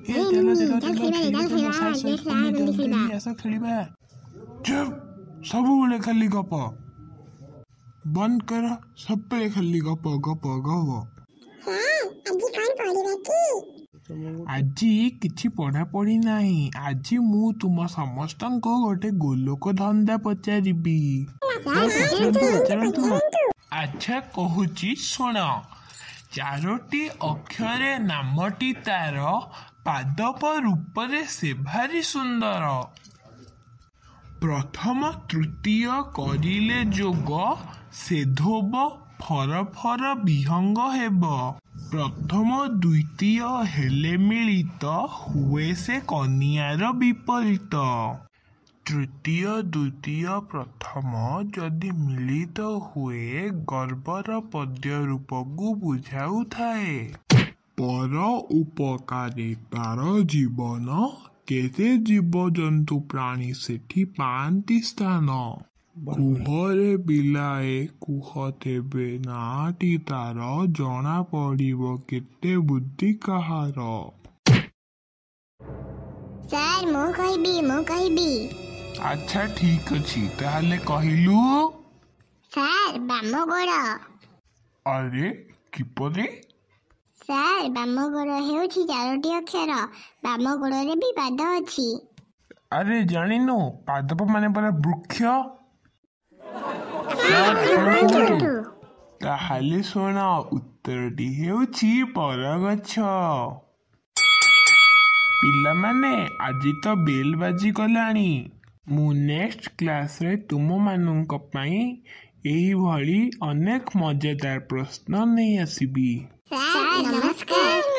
ଏ ଚାଲ ଚାଲ ଚାଲ ଖେଳିବା, ଚାଲ ସାର୍ ସହିତ ଜଲ୍ଦି ଜଲ୍ଦି ଆସ ଖେଳିବା। ଚୁପ୍, ସବୁବେଳେ ଖାଲି ଗପ। ବନ୍ଦ କର, ସବୁବେଳେ ଖାଲି ଗପ ଗପ ଗପ। ଆଜି କିଛି ପଢ଼ାପଢ଼ି ନାହିଁ। ଆଜି ମୁଁ ତୁମ ସମସ୍ତଙ୍କୁ ଗୋଟେ ଗୋଲକ ଧନ୍ଦା ପଚାରିବି। ପଚାରନ୍ତୁ ପଚାରନ୍ତୁ। ଆଚ୍ଛା କହୁଛି ଶୁଣ। ଚାରୋଟି ଅକ୍ଷରେ ନାମଟି ତାର, ପାଦପ ରୂପରେ ସେ ଭାରି ସୁନ୍ଦର। ପ୍ରଥମ ତୃତୀୟ କରିଲେ ଯୋଗ, ସେ ଧୋବ ଫର ଫର ବିହଙ୍ଗ ହେବ। ପ୍ରଥମ ଦ୍ୱିତୀୟ ହେଲେ ମିଳିତ, ହୁଏ ସେ କନିଆର ବିପରୀତ। ତୃତୀୟ ଦ୍ୱିତୀୟ ପ୍ରଥମ ଯଦି ମିଳିତ ହୁଏ, ଗର୍ବର ପଦ୍ୟ ରୂପକୁ ବୁଝାଉଥାଏ। ପର ଉପକାରେ ତାର ଜୀବନ, କେତେ ଜୀବଜନ୍ତୁ ପ୍ରାଣୀ ସେଠି ପାଆନ୍ତି ସ୍ଥାନ। କୁହରେ ପିଲାଏ କୁହ ତେବେ ନାଁଟି ତାର, ଜଣା ପଡ଼ିବ କେତେ ବୁଦ୍ଧି କାହାର। ସାର୍, ମୁଁ କହିବି, ମୁଁ କହିବି। ଆଚ୍ଛା ଠିକ ଅଛି, ତାହେଲେ କହିଲୁ। ସାର୍, ବାମ ଗୋଡ଼। ଆରେ କିପରି? ସାର୍, ବାମ ଗୋଡ଼ ହେଉଛି ଚାରୋଟି ଅକ୍ଷର, ବାମ ଗୋଡ଼ରେ ବି ପାଦ ଅଛି। ଆରେ ଜାଣିନୁ, ପାଦପ ମାନେ ପରା ବୃକ୍ଷ। ସାର୍, ଆପଣ କୁହନ୍ତୁ। ତାହେଲେ ଶୁଣ, ଉତ୍ତରଟି ହେଉଛି ବରଗଛ। ପିଲାମାନେ, ଆଜି ତ ବେଲ୍ ବାଜିଗଲାଣି। ମୁଁ ନେକ୍ସଟ କ୍ଲାସରେ ତୁମମାନଙ୍କ ପାଇଁ ଏହିଭଳି ଅନେକ ମଜାଦାର ପ୍ରଶ୍ନ ନେଇ ଆସିବି। ସାର୍ ନମସ୍କାର।